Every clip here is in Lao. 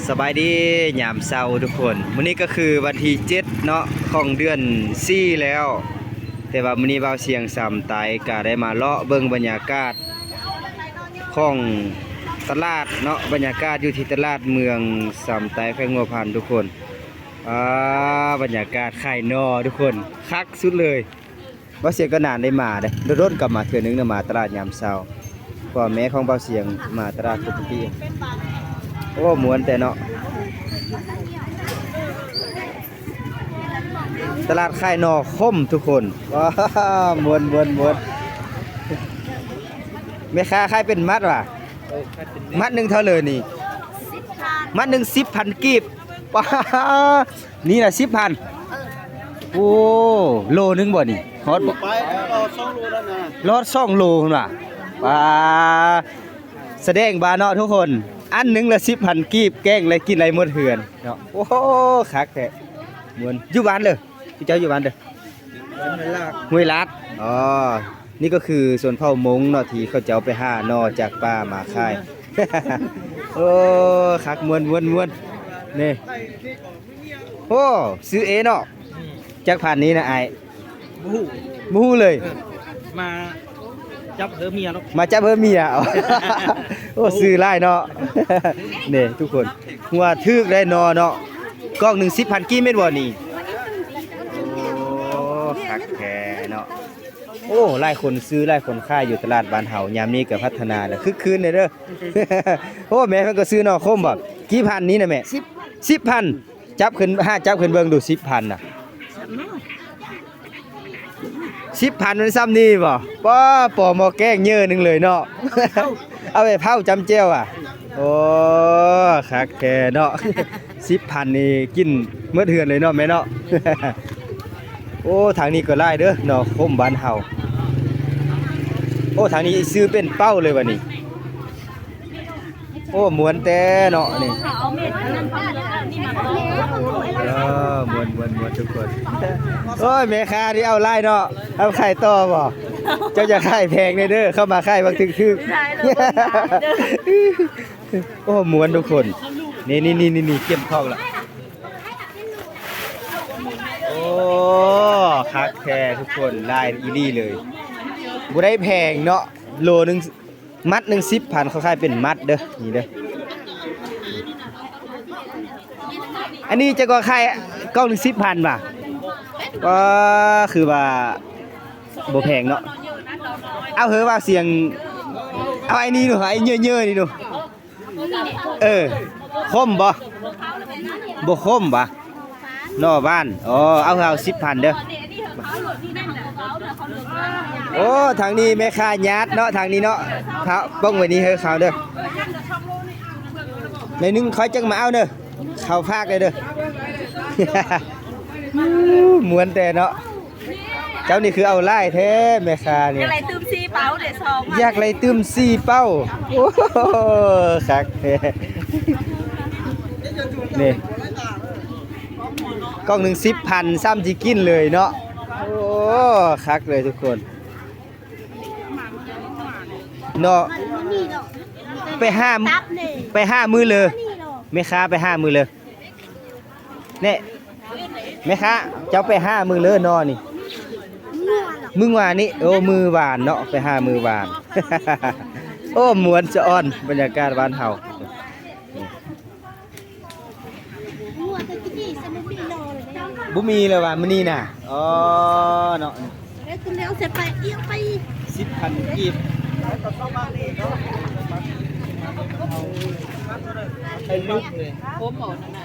ສະບາຍດີຍາມເຊົ້າທຸກຄົນ. ມື້ນີ້ກໍຄືວັນທີເຈັດເນາະ ຂອງເດືອນສີ່ແລ້ວ, ແຕ່ວ່າມື້ນີ້ບ່າວຊຽງສາມຕາຍກໍໄດ້ມາເລາະເບິ່ງບັນຍາກາດຂອງຕະຫຼາດເນາະ, ບັນຍາກາດຢູ່ທີ່ຕະຫຼາດເມືອງສາມຕາຍ ແຂວງຫົວພັນທຸກຄົນ. ອ່າ ບັນຍາກາດຂາຍໜໍ່ທຸກຄົນ ຄັກສຸດເລີຍ. ບ່າວຊຽງກໍນານໄດ້ມາເດ້, ດົນໆກໍມາເທື່ອໜຶ່ງນະ, ມາຕະຫຼາດຍາມເຊົ້າ ເພາະວ່າແມ່ຂອງບ່າວຊຽງມາຕະຫຼາດປົກກະຕິ. ໂອ້ ມ່ວນແຕ່ເນາະ, ຕະຫຼາດຂາຍໜໍ່ຂົມທຸກຄົນ. ວ້າ ມ່ວນໆໆ. ແມ່ຄ້າຂາຍເປັນມັດຫວາ? ມັດໜຶ່ງເທົ່າເລີນີ້? ມັດໜຶ່ງສິບພັນກີບ. ປ້າ ນີ້ນະສິບພັນ. ໂອ້ ໂລໜຶ່ງບໍ່ນີ້? ຮອດບໍ່? ໄປ ລອດສອງໂລແລ້ວນະ. ລອດສອງໂລພຸ້ນວ່າ. ປ້າ ສະແດງວ່າເນາະທຸກຄົນ, ອັນໜຶ່ງລະສິບພັນກີບ ແກງໄດ້ກິນໄດ້ໝົດເຮືອນເນາະ. ໂອ້ໂຫ ຄັກແທ້ ມ່ວນ. ຢູ່ບ້ານເດີ? ເຈົ້າຢູ່ບ້ານເດີ? ຫ້ວຍລາດ. ອໍ ນີ້ກໍຄືຊົນເຜົ່າມົ້ງເນາະ ທີ່ເຂົາເຈົ້າໄປຫາໜໍ່ຈາກປ່າມາຂາຍ. ໂອ້ ຄັກ ມ່ວນໆໆ ນີ້. ໂອ້ ຊື່ເອເນາະ. ອືມ ຈັກພັນນີ້ນະອ້າຍ? ບໍ່ຮູ້ ບໍ່ຮູ້ເລີຍ. ເອີ ມາຈັບເຮີເມຍເນາະ, ມາຈັບເຮີເມຍ. ໂອ້ ຊື່ຫຼາຍເນາະ. ນີ້ທຸກຄົນ ຫົວຖືກໄດ້ໜໍ່ເນາະ, ກ່ອງໜຶ່ງສິບພັນກີບແມ່ນບໍ່ນີ້? ໂອ້ ຄັກແທ້ເນາະ. ໂອ້ ຫຼາຍຄົນຊື້ຫຼາຍຄົນຂາຍຢູ່ຕະຫຼາດບ້ານເຮົາ, ຍາມນີ້ກໍພັດທະນາແລ້ວ ຄຶກຄື້ນເດີ. ໂອ້ ແມ່ເພິ່ນກໍຊື້ໜໍ່ຂົມບໍ່? ກີ່ພັນນີ້ນະແມ່? ສິບ ສິບພັນ. ຈັບຂຶ້ນ ຫາຈັບຂຶ້ນເບິ່ງດູ ສິບພັນນະ. ສິບພັນມັນຊ່ຳນີ້ບໍ່? ປ້າ ປໍໝໍ້ແກງເຍີໜຶ່ງເລີຍເນາະ, ເອົາໄປເຜົາຈ້ຳແຈ່ວອະ. ໂອ້ ຄັກແທ້ເນາະ. ສິບພັນນີ້ກິນໝົດເຮືອນເລີຍເນາະແມ່ເນາະ. ໂອ້ ທາງນີ້ກໍຫຼາຍເດີ ໜໍ່ຂົມບ້ານເຮົາ. ໂອ້ ທາງນີ້ຊື້ເປັນເປົາເລີຍບາດນີ້. ໂອ້ ມ່ວນແທ້ເນາະນີ້. ເອີ ມ່ວນໆໆ ທຸກຄົນ. ໂອ້ຍ ແມ່ຄ້ານີ້ເອົາຫຼາຍເນາະ, ເອົາຂາຍຕໍ່ບໍ່? ເຈົ້າຢ່າຂາຍແພງເດີ, ເຂົ້າມາຂາຍບັກຖືກໆ. ໂອ້ ມ່ວນທຸກຄົນ. ນີ້ໆໆໆ ກຽມເຂົ້າລະ. ໂອ້ ຄັກແທ້ທຸກຄົນ, ຫຼາຍອີ່ຫຼີເລີຍ. ບໍ່ໄດ້ແພງເນາະ, ໂລໜຶ່ງ ມັດໜຶ່ງສິບພັນ, ເຂົາຂາຍເປັນມັດເດີ ນີ້ເດີ. ອັນນີ້ເຈົ້າກໍຂາຍກ່ອງໜຶ່ງສິບພັນຫວາ? ກໍຄືວ່າບໍ່ແພງເນາະ. ເອົາເຮີວ່າສຽງ ເອົາໄອ້ນີ້ດູ, ໄອ້ເຍີໆນີ້ດູ. ເອີ ຂົມບໍ່? ບໍ່ຂົມຫວາ? ໜໍ່ຫວານ. ອໍ ເອົາ ເອົາສິບພັນເດີ. ໂອ້ ທາງນີ້ແມ່ຄ້າຍາດເນາະ, ທາງນີ້ເນາະ. ເອົາ ປ້ອງໄວ້ນີ້ໃຫ້ເຂົາເດີ. ໜ້ອຍໜຶ່ງຂ້ອຍຈຶ່ງມາເອົາເດີ, ເຂົາຝາກເດີ. ມ່ວນແຕ່ເນາະ. ເຈົ້ານີ້ຄືເອົາຫຼາຍແທ້ແມ່ຄ້ານີ້. ຢາກໄດ້ຕື່ມສີ່ເປົາເດ້ ສອງ ຢາກໄດ້ຕື່ມສີ່ເປົາ. ໂອ້ ຄັກແທ້. ນີ້ ກ່ອງໜຶ່ງສິບພັນ ຊ້ຳຊິກິນເລີຍເນາະ. ໂອ້ ຄັກເລີຍທຸກຄົນເນາະ. ໄປຫາ ໄປຫາມື້ເລີ ແມ່ຄ້າໄປຫາມື້ເລີ. ແນ່ ແມ່ຄ້າ ເຈົ້າໄປຫາມື້ເລີໜໍ່ນີ້? ມື້ວານນີ້. ໂອ້ ມື້ວານເນາະ, ໄປຫາມື້ວານ. ໂອ້ ມ່ວນສະອອນ ບັນຍາກາດບ້ານເຮົາ. ບໍ່ມີແລ້ວວ່າມື້ນີ້ນະ. ອໍ ເນາະ. ໄດ້ຂຶ້ນແລ້ວ ເສຍໄປ ອີກໄປ ສິບພັນກີບ. ໄປລຸກເລີຍ. ຄົມບໍ່ນັ້ນນະ?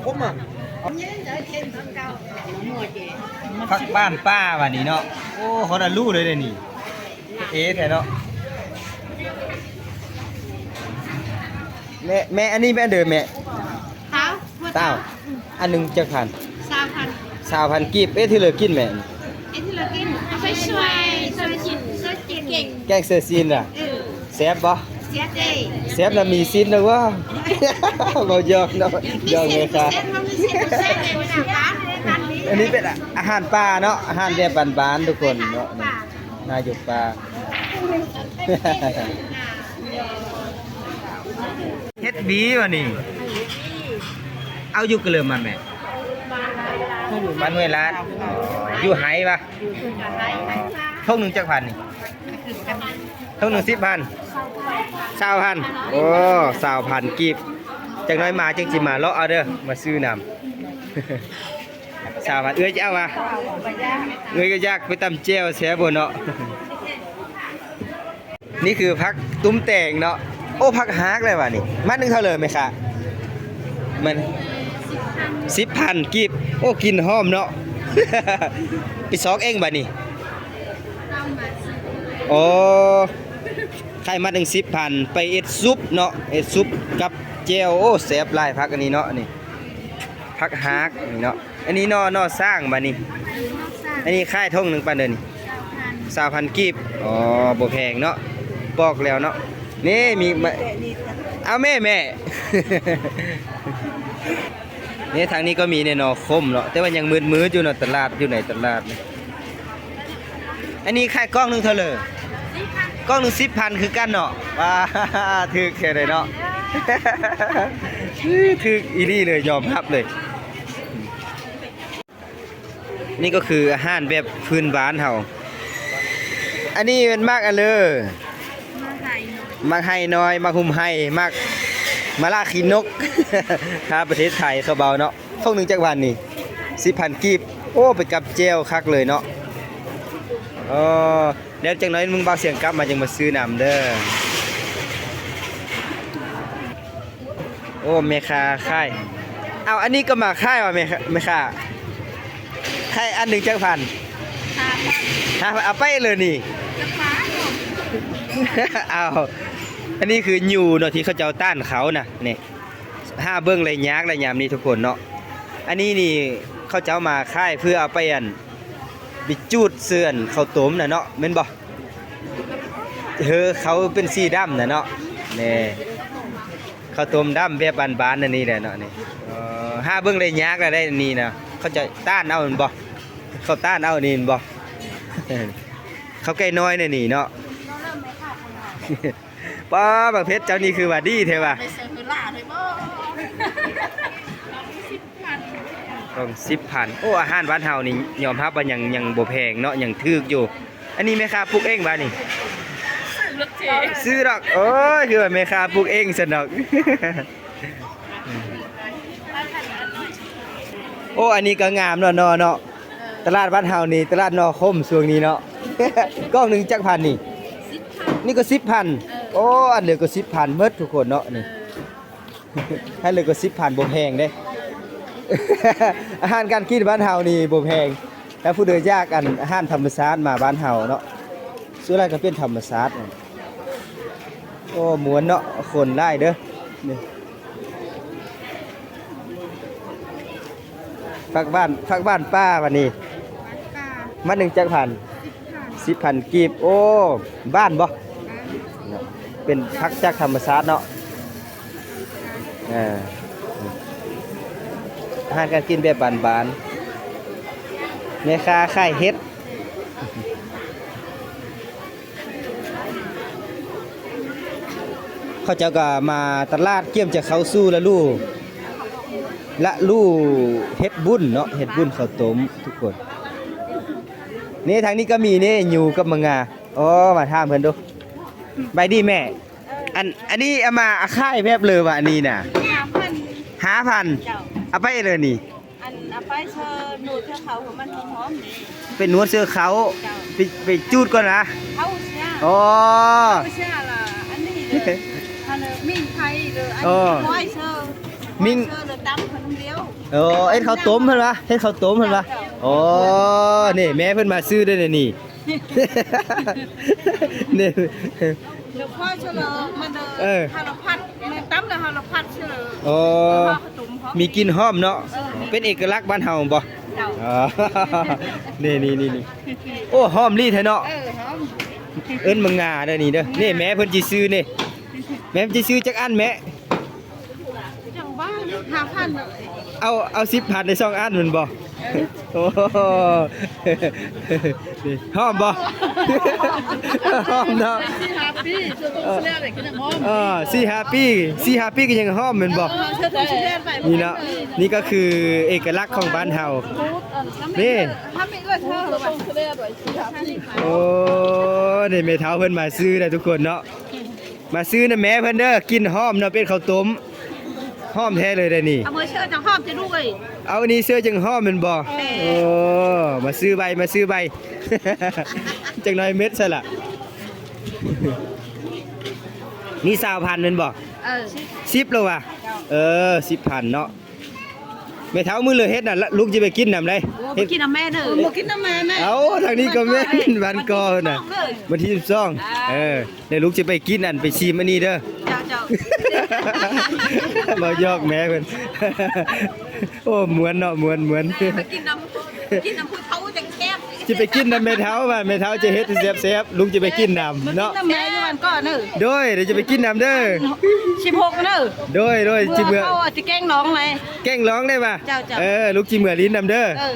ຄົມມາ. ຜັກບ້ານປ່າບາດນີ້ເນາະ. ໂອ້ ຮອດອາລຸເລີຍເດ້ນີ້. ເອແທ້ເນາະ. ແມ່ ແມ່ ອັນນີ້ແມ່ນເດີແມ່? ເຕົ້າ ເຕົ້າ. ອັນໜຶ່ງຈັກພັນ? ຊາວພັນ ຊາວພັນກີບ. ເອ ທີ່ເລີກິນແມ່? ເອ ທີ່ເລີກິນ ເອົາໄປຊ່ວຍ ຊ່ວຍກິນ ຊ່ວຍກິນ ແກງເສືອຊີ້ນນະ. ເອີ ແຊບບໍ່? ແຊບເດ້ ແຊບລະມີຊີ້ນນະ. ເວົ້າ ເວົ້າຢອກເນາະ ຢອກແມ່ຄ້າ. ອັນນີ້ເປັນອາຫານປ່າເນາະ, ອາຫານແບບບ້ານໆ ທຸກຄົນເນາະ. ນາຍົກປ່າ. ອາຫານປ່າ. ເຮັດບີວະນີ້ ເອົາຢູ່ກະເລີມມັນແມ່ ບ້ານຫ້ວຍລາດ ຢູ່ໄຮ່ວະ ຖົງໜຶ່ງຈັກພັນນີ້? ຖົງໜຶ່ງສິບພັນ ຊາວພັນ ໂອ້ ຊາວພັນກີບ ຈັກໜ້ອຍມາຈຶ່ງຊິມາເລາະເອົາເດີ ມາຊື້ນຳ ຊາວພັນ ເອື້ອຍຈະເອົາວະ? ເອື້ອຍກໍຢາກໄປຕຳແຈ່ວແຊບບໍ່ເນາະ. ນີ້ຄືຜັກຕຸ້ມແຕງເນາະ ໂອ້ ຜັກຮາກແລ້ວວະນີ້ ມັດໜຶ່ງເທົ່າໃດແມ່ຄ້າ? ມັນສິບພັນກີບ ໂອ້ ກິ່ນຫອມເນາະ ໄປຊອກເອງບາດນີ້ ໂອ້ ຂາຍມັດໜຶ່ງສິບພັນ ໄປເຮັດຊຸບເນາະ ເຮັດຊຸບກັບແຈ່ວ ໂອ້ ແຊບຫຼາຍຜັກອັນນີ້ເນາະ ນີ້ ຜັກຮາກນີ້ເນາະ ອັນນີ້ໜໍ່ ໜໍ່ຊ້າງບາດນີ້ ອັນນີ້ຂາຍຖົງໜຶ່ງປານໃດນີ້? ຊາວພັນ ຊາວພັນກີບ ອໍ ບໍ່ແພງເນາະ ປອກແລ້ວເນາະ ນີ້ມີມາ ເອົາແມ່ ແມ່ ນີ້ທາງນີ້ກໍມີແດ່ໜໍ່ຂົມເນາະ ແຕ່ວ່າຍັງມືດໆຢູ່ເນາະ ຕະຫຼາດ ຢູ່ໃນຕະຫຼາດນີ້ ອັນນີ້ຂາຍກ່ອງໜຶ່ງເທົ່າໃດ? ກ່ອງໜຶ່ງສິບພັນຄືກັນເນາະ ວ້າ ຖືກແທ້ເດເນາະ ຖືກອີ່ຫຼີເລີຍ ຍອມຮັບເລີຍ. ນີ້ກໍຄືອາຫານແບບພື້ນບ້ານເຮົາ ອັນນີ້ແມ່ນໝາກອັນເລີ ໝາກໄຮ່ນ້ອຍ ໝາກຮຸ່ມໄຮ່ ໝາກ ໝາກລາຂີ້ນົກ ຖ້າປະເທດໄທເຂົາເວົ້າເນາະ. ຖົງໜຶ່ງຈັກພັນນີ້? ສິບພັນກີບ ໂອ້ ໄປກັບແຈ່ວຄັກເລີຍເນາະ ເອີ ແລ້ວຈັກໜ້ອຍມຶງບ່າວສຽງກັບມາຈຶ່ງມາຊື້ນຳເດີ. ໂອ້ ແມ່ຄ້າຂາຍ ເອົາ ອັນນີ້ກໍມາຂາຍຫວາ ແມ່ ແມ່ຄ້າ ຂາຍອັນໜຶ່ງຈັກພັນ? ຫ້າພັນ ເອົາໄປເລີຍນີ້ ເອົາ ອັນນີ້ຄືຢູ່ເນາະ ທີ່ເຂົາເຈົ້າຕ້ານເຂົານະ ນີ້ ຫາເບິ່ງແລຍຍາກແລຍຍາມນີ້ທຸກຄົນເນາະ ອັນນີ້ນີ້ເຂົາເຈົ້າມາຂາຍເພື່ອເອົາໄປອັນ ໄປຈູດເຊື່ອນເຂົ້າຕົ້ມນະເນາະ ແມ່ນບໍ່? ເອີ ເຂົາເປັນສີດຳນະເນາະ ນີ້ ເຂົ້າຕົ້ມດຳແບບບ້ານໆ ອັນນີ້ແຫຼະເນາະ ນີ້ ເອີ ຫາເບິ່ງໄດ້ຍາກແລ້ວໄດ໋ ອັນນີ້ນະ ເຂົາຈະຕ້ານເອົາແມ່ນບໍ່? ເຂົາຕ້ານເອົານີ້ແມ່ນບໍ່? ເຂົ້າໄກ່ນ້ອຍໃນນີ້ເນາະ. ປ້າ ບັກເພັດເຈົ້ານີ້ຄືວ່າດີແທ້ຫວາ ໄປເຊີເຮີລ່າເລີຍບໍ່? ຕ້ອງສິບພັນ ໂອ້ ອາຫານບ້ານເຮົານີ້ຍອມຮັບວ່າຍັງ ຍັງບໍ່ແພງເນາະ ຍັງຖືກຢູ່. ອັນນີ້ແມ່ຄ້າປູກເອງຫວານີ້? ຊື້ດອກ ໂອ້ຍ ຄືວ່າແມ່ຄ້າປູກເອງຊັ້ນດອກ. ໂອ້ ອັນນີ້ກໍງາມເນາະ ເນາະ ເນາະ ເອີ ຕະຫຼາດບ້ານເຮົານີ້ ຕະຫຼາດໜໍ່ຂົມຊ່ວງນີ້ເນາະ. ກ່ອງໜຶ່ງຈັກພັນນີ້? ສິບພັນ ນີ້ກໍສິບພັນ ເອີ ໂອ້ ອັນເດີກໍສິບພັນໝົດທຸກຄົນເນາະ ນີ້ ເອີ ອັນເດີກໍສິບພັນ ບໍ່ແພງເດ້. ອາຫານການກິນບ້ານເຮົານີ້ບໍ່ແພງ ຖ້າຜູ້ໃດຢາກອັນອາຫານທຳມະຊາດມາບ້ານເຮົາເນາະ ສ່ວນຫຼາຍກໍເປັນທຳມະຊາດ. ໂອ້ ມ່ວນເນາະ ຄົນຫຼາຍເດີ ນີ້ ຜັກຫວານ ຜັກຫວານປ່າບາດນີ້ ມັດໜຶ່ງຈັກພັນ? ສິບພັນ ສິບພັນກີບ ໂອ້ ຫວານບໍ່? ເນາະ ເປັນຜັກຈາກທຳມະຊາດເນາະ ເອີ ອາຫານການກິນແບບບ້ານໆ ແມ່ຄ້າຂາຍເຫັດ. ເຂົາເຈົ້າກໍມາຕະຫຼາດກຽມຈະເຂົ້າສູ່ລະດູ ລະດູເຮັດບຸນເນາະ ເຮັດບຸນເຂົ້າຕົ້ມທຸກຄົນ. ນີ້ທາງນີ້ກໍມີນີ້ ຢູ່ກັບມະງາ. ໂອ້ ມາຖາມເພິ່ນດູ. ບາຍດີແມ່. ອັນ ອັນນີ້ເອົາມາຂາຍແບບເລີຫວາ ອັນນີ້ນະ? ຫ້າພັນ ຫ້າພັນ ເຈົ້າ ເອົາໄປເລີນີ້. ອັນເອົາໄປເຊີນວດເຊື່ອເຂົາ ເພາະມັນຫອມໆນີ້ ໄປນວດເຊື່ອເຂົາ ເຈົ້າ ໄປ ໄປຈູດກ່ອນນະ ເຂົາເຊື່ອ ອໍ ເຂົາເຊື່ອລະ ອັນນີ້ເດີ ອັນນີ້ໝິ່ງໄພເດີ ອັນນີ້ ອໍ ກ້ອຍເຊີ ໝິ່ງ ກ້ອຍເຊີລະຕຳເຂົ້າໜຽວ ອໍ ເຮັດເຂົ້າຕົ້ມເພິ່ນວ່າ ເຮັດເຂົ້າຕົ້ມເພິ່ນວ່າ ເຈົ້າ ອໍ ນີ້ແມ່ເພິ່ນມາຊື້ເດີນີ້ ນີ້ ເດີ ຂ້ອຍເຊີລະ ມັນເດີ ເອີ ເຂົ້າລະພັດ ແມ່ນຕຳແລ້ວເຮົາລະພັດເຊີ ອໍ ມີກິ່ນຫອມເນາະ ເປັນເອກະລັກບ້ານເຮົາບໍ່? ເຈົ້າ ອໍ ນີ້ໆໆໆ ໂອ້ ຫອມລີ້ແທ້ເນາະ ເອີ ຫອມ ເອີ້ນມາງາເດີນີ້ເດີ ນີ້ແມ່ເພິ່ນຊິຊື້ນີ້ ແມ່ເພິ່ນຊິຊື້ຈັກອັນແມ່? ຈັ່ງວ່າຫ້າພັນ ເອົາ ເອົາສິບພັນໄດ້ສອງອັນແມ່ນບໍ່? ໂອ້ ນີ້ ຫອມບໍ່? ຫອມເນາະ ສີ່ຫ້າປີ ເອີ ສີ່ຫ້າປີ ສີ່ຫ້າປີກໍຍັງຫອມແມ່ນບໍ່? ເອີ ນີ້ເນາະ ນີ້ກໍຄືເອກະລັກຂອງບ້ານເຮົາ ນີ້ ໂອ້ ນີ້ແມ່ເຖົ້າເພິ່ນມາຊື້ໄດ໋ທຸກຄົນເນາະ ມາຊື້ນຳແມ່ເພິ່ນເດີ ກິ່ນຫອມເນາະ ເປັນເຂົ້າຕົ້ມ ຫອມແທ້ເລີຍໄດ໋ນີ້ ເອົາມືເຊີດຈັ່ງຫອມເຈົ້າລູກເອີຍ ເອົາອັນນີ້ເຊີດຈັ່ງຫອມແມ່ນບໍ່? ແມ່ນ ໂອ້ ມາຊື້ໄວ ມາຊື້ໄວ ຈັກໜ້ອຍເມັດໃສ່ລະ ນີ້ຊາວພັນແມ່ນບໍ່? ເອີ ສິບແລ້ວຫວາ? ເອີ ສິບພັນເນາະ ແມ່ເຖົ້າມື້ເລີເຮັດນະ ລະ ລູກຈະໄປກິນນຳໃດ໋ ໂອ້ ເຮັດ ກິນນຳແມ່ເດີ ບໍ່ກິນນຳແມ່ນະ ເອົ້າ ທາງນີ້ກໍແມ່ນ ວັນກໍນະ ວັນທີສິບສອງ ເອີ ແລ້ວລູກຈະໄປກິນ ອັນ ໄປຊີມອັນນີ້ເດີ ເຈົ້າໆ ເວົ້າຢອກແມ່ເພິ່ນ ໂອ້ ມ່ວນເນາະ ມ່ວນໆ ກິນນຳ ກິນນຳຜູ້ເຖົ້າຈັ່ງແຊບ ຊິໄປກິນນຳແມ່ເຖົ້າວ່າ ແມ່ເຖົ້າຈະເຮັດແຊບໆ ລູກຈະໄປກິນນຳເນາະ ກິນນຳແມ່ຢູ່ວັນກໍເດີ ໂດຍ ດຽວຈະໄປກິນນຳເດີ ສິບຫົກເດີ ໂດຍໆ ຊິເມືອ ເອົາຊິແກງລອງໄດ໋ ແກງລອງໄດ້ຫວາ? ເຈົ້າໆ ເອີ ລູກຊິເມືອຫຼິ້ນນຳເດີ ເອີ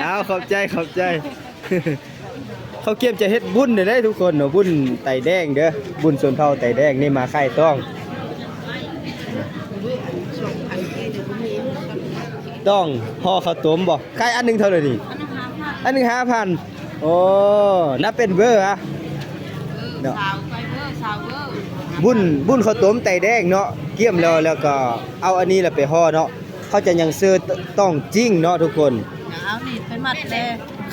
ເອົາ ຂອບໃຈ ຂອບໃຈ ເຂົາກຽມຈະເຮັດບຸນເດີທຸກຄົນເນາະ ບຸນໄຕແດງເດີ ບຸນຊົນເຜົ່າໄຕແດງນີ້ ມາຂາຍຕ້ອງ ຕ້ອງຫໍ່ເຂົ້າຕົ້ມບໍ່? ຂາຍອັນໜຶ່ງເທົ່າໃດນີ້? ອັນໜຶ່ງຫ້າພັນ ໂອ້ ນັບເປັນເບີຫວາ? ເນາະ ຊາວໄປເບີ ຊາວເບີ ບຸນ ບຸນເຂົ້າຕົ້ມໄຕແດງເນາະ ກຽມແລ້ວ ແລ້ວກໍເອົາອັນນີ້ລະໄປຫໍ່ເນາະ ເຂົາຈະຍັງເຊີຕ້ອງຈິ້ງເນາະທຸກຄົນ ເອົານີ້ໄປມັດແດ່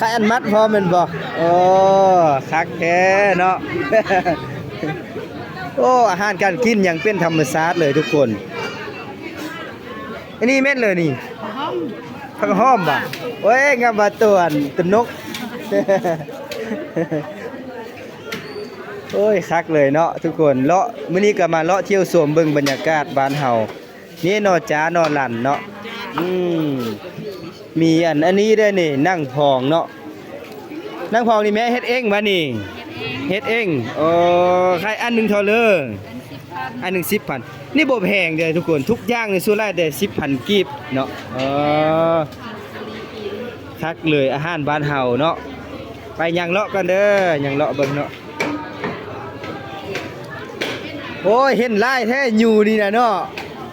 ຂາຍອັນມັດພ້ອມແມ່ນບໍ່? ໂອ້ ຄັກແທ້ເນາະ ໂອ້ ອາຫານການກິນຍັງເປັນທຳມະຊາດເລີຍທຸກຄົນ ອັນນີ້ແມ່ນເລີນີ້ ຜັກຫອມ ຜັກຫອມບໍ່? ໂອ້ຍ ງາມວ່າຕົວອັນ ຕົວນົກ ໂອ້ຍ ຄັກເລີຍເນາະທຸກຄົນ ເລາະ ມື້ນີ້ກໍມາເລາະທ່ຽວຊົມເບິ່ງບັນຍາກາດບ້ານເຮົາ ນີ້ໜໍ່ຈ້າໜໍ່ຫຼັນເນາະ ອືມ ມີອັນ ອັນນີ້ເດ້ນີ້ ໜັງພອງເນາະ ໜັງພອງນີ້ແມ່ເຮັດເອງຫວານີ້? ເຮັດເອງ ເຮັດເອງ ໂອ້ ຂາຍອັນໜຶ່ງເທົ່າເລີ? ອັນໜຶ່ງສິບພັນ ນີ້ບໍ່ແພງເດ້ທຸກຄົນ ທຸກຢ່າງນີ້ສ່ວນຫຼາຍແຕ່ສິບພັນກີບເນາະ ເອີ ຄັກເລີຍ ອາຫານບ້ານເຮົາເນາະ ໄປຍ່າງເລາະກ່ອນເດີ ຍ່າງເລາະເບິ່ງເນາະ ໂອ້ຍ ເຫັນຫຼາຍແທ້ ຢູ່ນີ້ນະເນາະ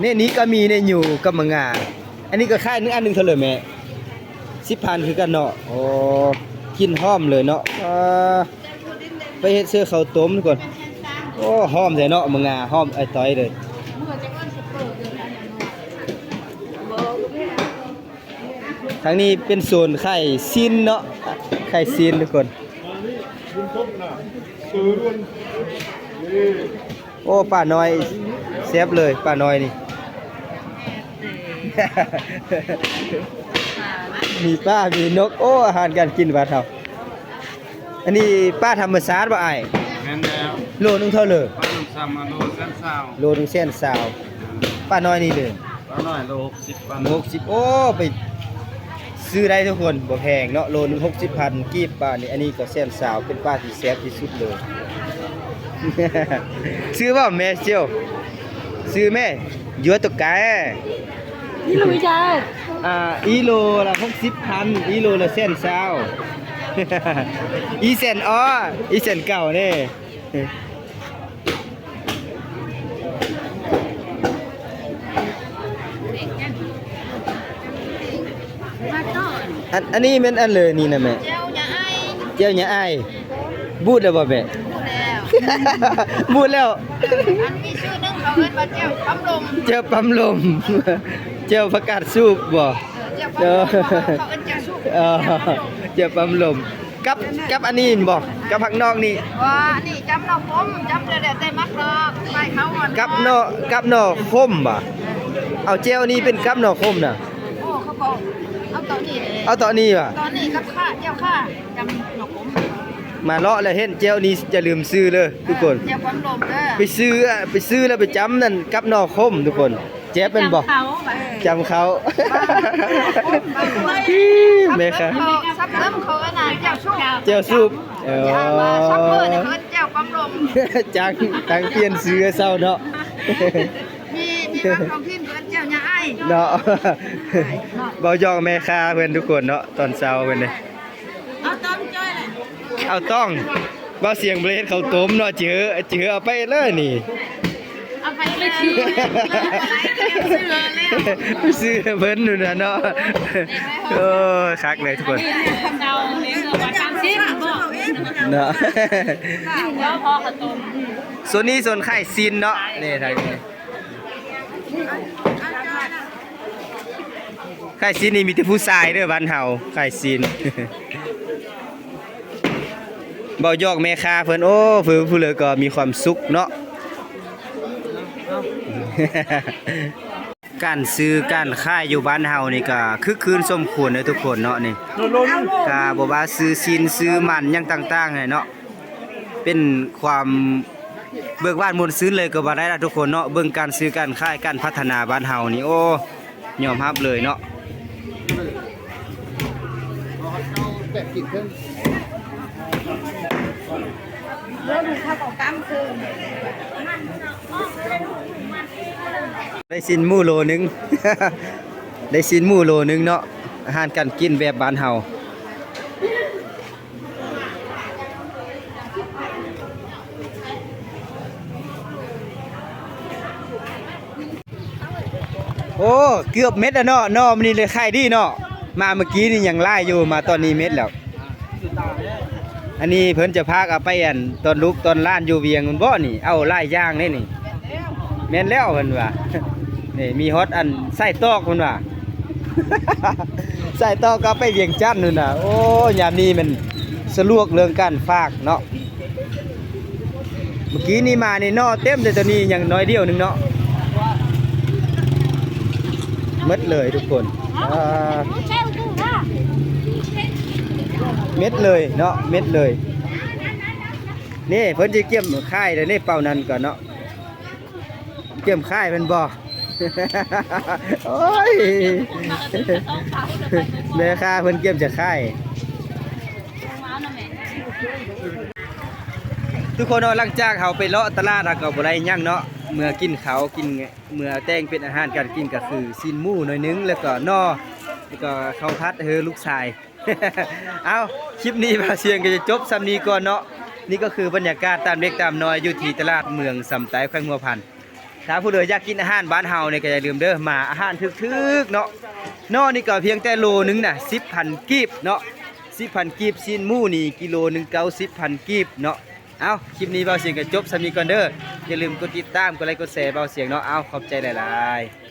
ນີ້ ນີ້ກໍມີນີ້ ຢູ່ກັບມະງາ ອັນນີ້ກໍຂາຍໜຶ່ງ ອັນໜຶ່ງເທົ່າໃດແມ່? ສິບພັນຄືກັນເນາະ ໂອ້ ກິ່ນຫອມເລີຍເນາະ ອ່າ ໄປເຮັດເຊື້ອເຂົ້າຕົ້ມກ່ອນ ໂອ້ ຫອມແທ້ເນາະ ມະງາ ຫອມອ້າຍຕ້ອຍເລີຍ ທາງນີ້ເປັນໂຊນຂາຍຊີ້ນເນາະ ຂາຍຊີ້ນທຸກຄົນ ໂອ້ ປານ້ອຍ ແຊບເລີຍ ປານ້ອຍນີ້ ມີປາ ມີນົກ ໂອ້ ອາຫານການກິນບ້ານເຮົາ ອັນນີ້ປາທຳມະຊາດບໍ່ອ້າຍ? ແມ່ນແລ້ວ ໂລໜຶ່ງເທົ່າເລີ? ປານ້ຳຊຳໂລແສນຊາວ ໂລໜຶ່ງແສນຊາວ ປານ້ອຍນີ້ເດີ? ປານ້ອຍໂລຫົກສິບພັນ ຫົກສິບ ໂອ້ ໄປ ຊື້ໄດ້ທຸກຄົນ ບໍ່ແພງເນາະ ໂລໜຶ່ງຫົກສິບພັນກີບ ປານີ້ ອັນນີ້ກໍແສນຊາວ ເປັນປາທີ່ແຊບທີ່ສຸດເລີຍ ຊື້ບໍ່ແມ່ເຈົ້າ? ຊື້ແມ່ ຢູ່ຕົກກາຍ ອີໂລເຈົ້າ ອ່າ ອີໂລລະຫົກສິບພັນ ອີໂລລະແສນຊາວ ອີແສນອໍ ອີແສນເກົ່າເດ້. ອັນ ອັນນີ້ແມ່ນອັນເລີນີ້ນະແມ່? ແຈ່ວຫຍ້າອ້າຍ ແຈ່ວຫຍ້າອ້າຍ ບູດແລ້ວບໍ່ແມ່? ບູດແລ້ວ ບູດແລ້ວ ອັນມີຊື່ໜຶ່ງເຂົາເອີ້ນວ່າແຈ່ວປ້ຳລົມ ແຈ່ວປ້ຳລົມ ແຈ່ວຜັກກາດສູບບໍ່? ເອີ ແຈ່ວປ້ຳລົມ ເອີ ເຂົາເອີ້ນແຈ່ວສູບ ເອີ ແຈ່ວປ້ຳລົມ ແຈ່ວປ້ຳລົມ ກັບ ກັບອັນນີ້ແມ່ນບໍ່? ກັບຜັກນອກນີ້ ວ່າອັນນີ້ຈ້ຳໜໍ່ຂົມ ຈ້ຳແລ້ວແຕ່ມັກດອກ ໃສ່ເຂົ້າອ່ອນ ກັບໜໍ່ ກັບໜໍ່ຂົມຫວາ? ເອົາແຈ່ວນີ້ເປັນກັບໜໍ່ຂົມນະ ໂອ້ ເຂົາບອກ ເອົາຕອນນີ້ເດ້ ເອົາຕອນນີ້ຫວາ? ຕອນນີ້ກັບຂ່າ ແຈ່ວຂ່າ ຈ້ຳໜໍ່ຂົມ ມາເລາະແລ້ວເຫັນແຈ່ວນີ້ ຢ່າລືມຊື້ເດີທຸກຄົນ ເອີ ແຈ່ວປ້ຳລົມເດີ ໄປຊື້ ໄປຊື້ແລ້ວໄປຈ້ຳນັ້ນກັບໜໍ່ຂົມທຸກຄົນ. ແຈບແມ່ນບໍ່? ຈ້ຳເຂົ້າ ຈ້ຳເຂົ້າ ແມ່ຄ້າ ສັບເລີ່ມເຂົາ ສັບເລີ່ມເຂົາອັນນັ້ນ ແຈ່ວສູບ ແຈ່ວສູບ ເອີ ສັບເລີ່ມເຂົາແຈ່ວປ້ຳລົມ ຈັ່ງ ຈັ່ງປ່ຽນຊື່ໃຫ້ເຊົາເນາະ ມີ ມີບາງທ້ອງຖິ່ນເອີ້ນແຈ່ວຫຍ້າອ້າຍເນາະ ເວົ້າຢອກແມ່ຄ້າເພິ່ນທຸກຄົນເນາະ ຕອນເຊົ້າເພິ່ນເດ້ ເອົາຕ້ອມຈ້ອຍແຫຼະ. ເອົາຕ້ອງ ເວົ້າສຽງບໍ່ໄດ້ເຮັດເຂົ້າຕົ້ມເນາະ ຈິເຮີ ຈິເຮີເອົາໄປເລີຍນີ້ ເອົາໄປເລີຍ ຊື້ໃຫ້ເພິ່ນນັ້ນນະເນາະ. ໂອ້ ຄັກເລີຍທຸກຄົນເນາະ. ໂຊນນີ້ໂຊນຂາຍຊີ້ນເນາະ ນີ້ທາງນີ້ ຂາຍຊີ້ນນີ້ມີແຕ່ຜູ້ຊາຍເດີ ບ້ານເຮົາຂາຍຊີ້ນ. ເວົ້າຢອກແມ່ຄ້າເພິ່ນ ໂອ້ ຜູ້ ຜູ້ເລີກກໍມີຄວາມສຸກເນາະ. ການຊື້ການຂາຍຢູ່ບ້ານເຮົານີ້ກໍຄຶກຄື້ນສົມຄວນເດີທຸກຄົນເນາະ ນີ້ ກໍບໍ່ວ່າຊື້ຊີ້ນຊື້ມັນຫຍັງຕ່າງໆແຫຼະເນາະ ເປັນຄວາມເບີກບານມ່ວນຊື່ນເລີຍກໍວ່າໄດ້ລະທຸກຄົນເນາະ. ເບິ່ງການຊື້ການຂາຍ ການພັດທະນາບ້ານເຮົານີ້ ໂອ້ ຍອມຮັບເລີຍເນາະ. ໄດ້ຊີ້ນໝູໂລໜຶ່ງ ໄດ້ຊີ້ນໝູໂລໜຶ່ງເນາະ. ອາຫານການກິນແບບບ້ານເຮົາ. ໂອ້ ເກືອບເໝິດແລ້ວເນາະ ໜໍ່ມື້ນີ້ເລີຍຂາຍດີເນາະ. ມາເມື່ອກີ້ນີ້ຍັງຫຼາຍຢູ່ ມາຕອນນີ້ເໝິດແລ້ວ. ອັນນີ້ເພິ່ນຈະພາກເອົາໄປ ອັນ ຕອນລູກຕອນຫຼານຢູ່ວຽງພຸ້ນບໍນີ້ ເອົາຫຼາຍຢ່າງເດ້ນີ້. ແມ່ນແລ້ວເພິ່ນວ່າ ນີ້ມີຮອດ ອັນ ໄສ້ຕອກເພິ່ນວ່າ ໄສ້ຕອກກໍເອົາໄປວຽງຈັນພຸ້ນນະ. ໂອ້ ຍາມນີ້ແມ່ນສະດວກເລື່ອງການຝາກເນາະ. ເມື່ອກີ້ນີ້ມານີ້ໜໍ່ເຕັມເດ້ ຕອນນີ້ຍັງໜ້ອຍດຽວໜຶ່ງເນາະ. ໝົດເລີຍທຸກຄົນ ເອີ ເໝິດເລີຍເນາະ ເໝິດເລີຍ. ນີ້ເພິ່ນຊິກຽມຂາຍແລ້ວນີ້ ເປົານັ້ນກ່ອນເນາະ. ກຽມຂາຍແມ່ນບໍ່? ໂອ້ຍ ແມ່ຄ້າເພິ່ນກຽມຈະຂາຍ. ທຸກຄົນເນາະ ຫຼັງຈາກເຮົາໄປເລາະຕະຫຼາດ ເຮົາກໍບໍ່ໄດ້ຫຍັງເນາະ ເມືອກິນເຂົ້າ ກິນ ເມືອແຕ່ງເປັນອາຫານການກິນ ກໍຄືຊີ້ນໝູໜ້ອຍໜຶ່ງ ແລ້ວກໍໜໍ່ ແລ້ວກໍເຂົ້າຜັດເຮີລູກຊາຍ. ເອົາ ຄລິບນີ້ບ່າວຊຽງກໍຈະຈົບສ່ຳນີ້ກ່ອນເນາະ. ນີ້ກໍຄືບັນຍາກາດຕາມເລັກຕາມນ້ອຍ ຢູ່ທີ່ຕະຫຼາດເມືອງຊຳໃຕ້ ແຂວງຫົວພັນ. ຖ້າຜູ້ໃດຢາກກິນອາຫານບ້ານເຮົານີ້ກໍຢ່າລືມເດີ ມາ ອາຫານຖືກໆເນາະ. ໜໍ່ນີ້ກໍພຽງແຕ່ໂລໜຶ່ງນະ ສິບພັນກີບເນາະ ສິບພັນກີບ. ຊີ້ນໝູນີ້ກິໂລໜຶ່ງ ເກົ້າສິບພັນກີບເນາະ. ເອົາ ຄລິບນີ້ບ່າວຊຽງກໍຈົບສ່ຳນີ້ກ່ອນເດີ. ຢ່າລືມກົດຕິດຕາມ ກົດໄລກ໌ ກົດແຊ ບ່າວຊຽງເນາະ. ເອົາ ຂອບໃຈຫຼາຍໆ.